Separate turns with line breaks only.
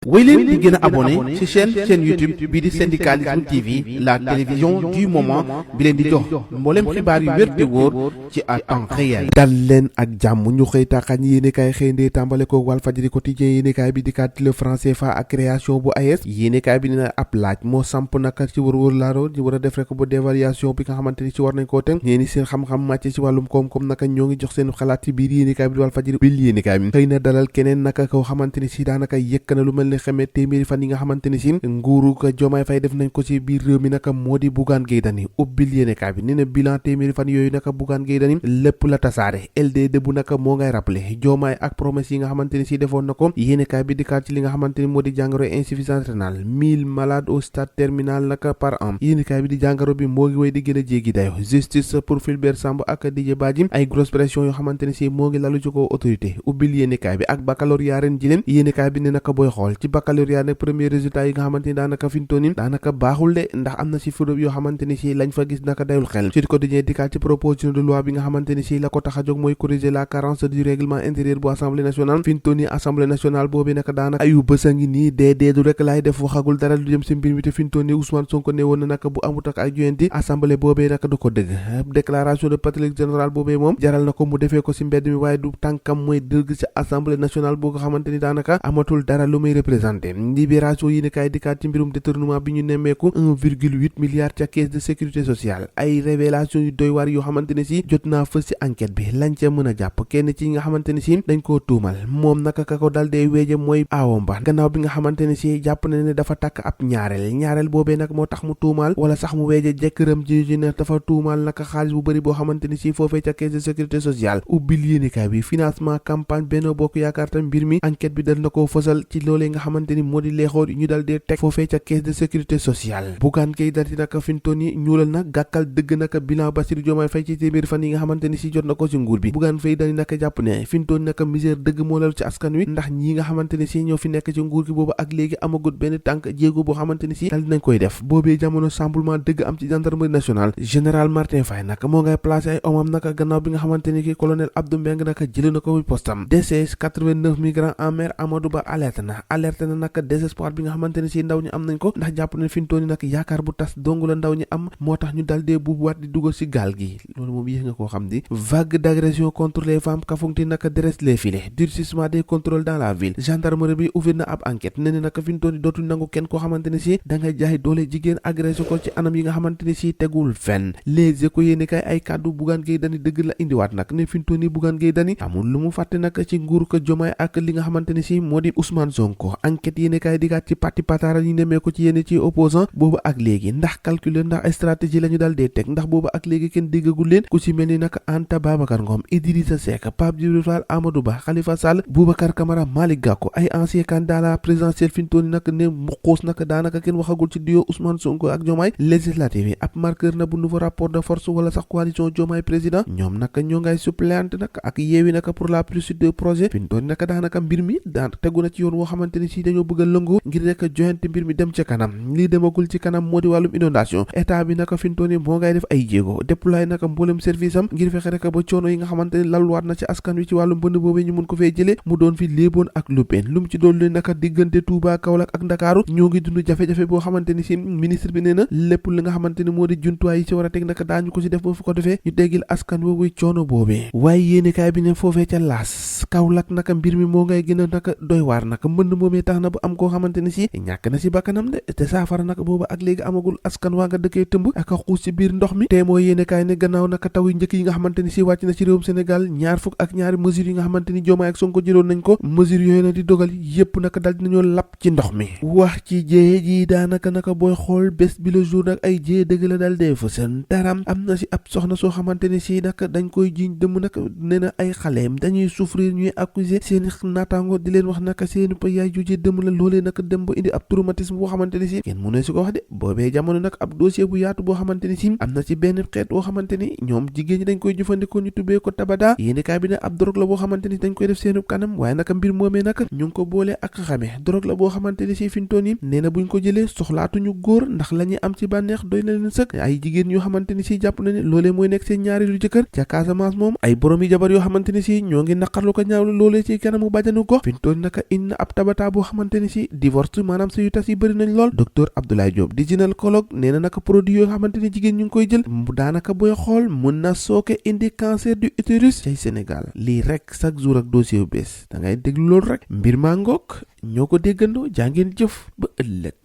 wéy leen di gën a abonné ci chaîne YouTube bii di Syndicalisme TV la télévision du moment bi leen di jox mboolem xibaar yu wér te wóor ci à temps réel.
dal leen ak jàmm ñu xëy taxañ yéenekaay xëyndee tàmbale ko Walfadjri quotidien yéenekaay bi di kat le franc CFA ak création bu AES yéenekaay bi ne na ab laaj moo samp naka ci wër laaro ñu war a def rek ba dévaluation bi nga xamante ni ci war nañ koo teg ñeeni seen xam-xam màcc ci wàllum koom-koom naka ñoo ngi jox seen xalaat ci biir yéenekaay bi di Walfadjri bil yéenekaay bi xëy na dalal keneen naka koo xamante ni si daanaka yëkk na lu mel ne xamee téeméeri fan yi nga xamante ni si nguuru ko Diomaye Faye def nañ ko ci biir réew mi naka moo di Bougane Gueye Dany ubbil yéenekaay bi nee na bilan téeméeri fan yooyu naka Bougane Gueye Dany lépp la tasaare LD bu naka moo ngay rappelé Diomaye ak promesse yi nga xamante ni si defoon na ko yéenekaay bi dikkaat ci li nga xamante ni moo di jàngoro insuffisance rénale 1000 malades au stade terminal naka par an yéenekaay bi di jàngoro bi moo ngi way di gën a jéggi dayo justice pour Fulbert Sambou ak Didier Badji ay grosse pression yoo xamante ni si moo ngi lalu ci ko autorité ubbil yéenekaay bi ak baccalauréat ren ji leen yéenekaay bi ne naka booy xool ci baccalauréat nag premier résultat yi nga xamante ni daanaka fintooni daanaka baaxul de ndax am na si furub yoo xamante ni si lañ fa gis naka dayul xel Sud Quotidien dikkaat ci proposition de loi bi nga xamante ni si la ko tax a jóg mooy corriger la carence du règlement intérieur bu assemblée nationale fintooni assemblée nationale boobu naka daanaka ayu bës a ngi nii deedeedu rek laay def waxagul dara lu jëm si mbir mi te fintooni Ousmane Sonko ne woon na naka bu amut ak ay joyanti assemblée boobee naka du ko dëgg déclaration de patrimoine général boobee moom jaral na ko mu defee ko si mbedd mi waaye du tànkam mooy dëgg ci assemblée nationale boo nga xamante ni daanaka amatul dara lu muy représenté libération yi ne kaay dikkaat ci mbirum détournement bi ñu nemmeeku 1,8 milliard ca caisse de sécurité sociale ay révélation yu doy waar yoo xamante ne si jot naa fës ci enquête bi lañ ca mën a jàpp kenn ci nga xamante ne si dañ koo tuumal moom naka ka ko dal dee weeje mooy aawam ba gannaaw bi nga xamante ne si jàpp na ne dafa takk ab ñaareel boobee nag moo tax mu tuumal wala sax mu weeje jëkkëram ji ne dafa tuumal naka xaalis bu bëri boo xamante ne si foofee ca caisse de sécurité sociale ubbil yéenekaay bi financement campagne Benno Bokk Yaakaar tam mbir mi enquête bi dal na ko fësal ci loolee nga xamante ni moo di leexoor ñu dal dee teg foofee ca caisse de sécurité sociale Bougane Gueye Dany naka fintoon yi ñuulal nag gàkkal dëgg naka bilan Bassirou Diomaye Faye ci téeméeri fan yi nga xamante ni si jot na ko ci nguur bi Bougane Gueye Dany naka jàpp ne fintoon naka misère dëgg moo lalu ci askan wi ndax ñi nga xamante ni si ñoo fi nekk ci nguur gi boobu ak léegi amagut benn tànk jéego boo xamante ni si dal dinañ koy def boobee jamono chamboulement dëgg am ci gendarmerie nationale général Martin Faye naka moo ngay placé ay omam naka gannaaw bi nga xamante ni ki colonel Abdou Mbeng naka jëlee na ko postam DCS 89 migrants en mer Amadou Ba alerte na naka désespoir bi nga xamante ni si ndaw ñi am nañ ko ndax jàpp na fintooni nag yaakaar bu tas dong la ndaw ñi am moo tax ñu dal dee buubuwaat di dugal ci gaal gi loolu moom yéex nga koo xam di vague d'agression contre les femmes Kafountine naka dresse les filets durcissement des contrôles dans la ville gendarmerie bi ouvrir na ab enquête ne naka fintooni dootuñ nangu kenn koo xamante ni si da ngay jaay doole jigéen agressé ko ci anam yi nga xamante ni si tegul fenn les échos yéene kay ay kàddu Bougane Gueye Dany dëgg la indiwaat nag ne fintooni Bougane Gueye Dany amul lu mu fàtte nag ci nguur ko Diomaye ak li nga xamante ni si moo di Ousmane Sonko enquête yéene kay digaat ci parti patara ñu nemee ko ci yenn ci opposant boobu ak léegi ndax calculer ndax stratégie la ñu dal dee teg ndax boobu ak léegi kenn déggagul leen ku ci mel ni nag Anta Babacar Ngom Idrissa Seck Pape Djibril Fall Amadou Ba Khalifa Sall Boubacar Camara Malick Gakou ay ancien candidat à la présidentielle fintooni nag ne mu xuus nag daanaka kenn waxagul ci duo Ousmane Sonko ak Diomaye législative yi ab marqueur na bu nouveau rapport de force wala sax coalition Diomaye président ñoom nag ñoo ngay suppléante nag ak yeewi nag pour la poursuite de projet fintooni nag daanaka mbir mi daan tegu na ci yoon woo xamante ni si dañoo bëgg a lëngoo ngir rek joyante mbir mi dem ca kanam lii demagul ci kanam moo di wàllum inondation état bi naka fintooni moo ngay def ay jéego déployer naka mboolem service am ngir fexe rek ba coono yi nga xamante ni lalwaat na ci askan wi ci wàllum bënd boobee ñu mun ko fee jëlee mu doon fi léeboon ak lupeen lu mu ci doon leen naka diggante Touba Kaolack ak Ndakaaru ñoo ngi dund jafe-jafe boo xamante ni si ministre bi nee na lépp li nga xamante ni moo di jumtuwaay yi ci war a teg naka daañu ko ci def ba fu ko defee ñu teggil askan woowu coono boobee waaye yéenekaay bi ne foofee ca laas Kaolack naka mbir mi moo ngay gën a naka doy waar naka mbënd moomee tax na bu am koo xamante ni si ñàkk na si bakkanam de te saafara naka boobu ak léegi amagul askan waa nga dëkkee tëmb ak a xuus ci biir ndox mi te mooy yéenekaay ne gannaaw naka taw yu njëkk yi nga xamante ni si wàcc na ci réewum Sénégal ñaar fukk ak ñaari mesures yi nga xamante ni Diomaye ak Sonko jëloon nañ ko mesures yooyu na di dogal yépp naka dal dinañoo lapp ci ndox mi wax ci jéye ji daanaka naka booy xool bés bi le jour nag ay jéye dëgg la dal dee fësal daram am na si ab soxna soo xamante ni si nag dañ koy jiiñ dëmm nag nee na ay xaleem dañuy souffrir ñuy accuser seen naataango di leen wax naka seen yaay jujee dëmm la loolee naka dem ba indi ab traumatisme boo xamante ni si kenn mu ne si ko wax de boobee jamono nag ab dossier bu yaatu boo xamante ni si am na ci benn xeet boo xamante ni ñoom jigéen ñi dañ koy jëfandikoo ñu tubbee ko tabada yéenekaay bi ne ab drogue la boo xamante ni dañ koy def seenu kanam waaye naka mbir moomee nag ñu ngi ko boole ak xamee drogue la boo xamante ni si fintoon yi nee na buñ ko jëlee soxlaatuñu góor ndax la ñuy am ci bànneex doy na leen sëkk ay jigéen yoo xamante ni si jàpp na ne loolee mooy nekk seen ñaareelu jëkkër ca Casamance moom ay borom yi jabar yoo xamante ni si ñoo ngi naqarlu ko ñaawlu loolee ci kanamu bàjjanu gox fintoon naka indi ab tabata boo xamante ni si divorce maanaam sëyu tas yi bëri nañ lool. docteur Abdoulaye Diop di gynécologue nee na naka produit yoo xamante ni jigéen ñu ngi koy jël daanaka booy xool mën na sooke indi cancer du utérus cay Sénégal lii rek chaque jour ak dossier yu bees da ngay déglu loolu rek mbir maa ngoog ñoo ko déggandoo jàngeen jëf ba ëllëg.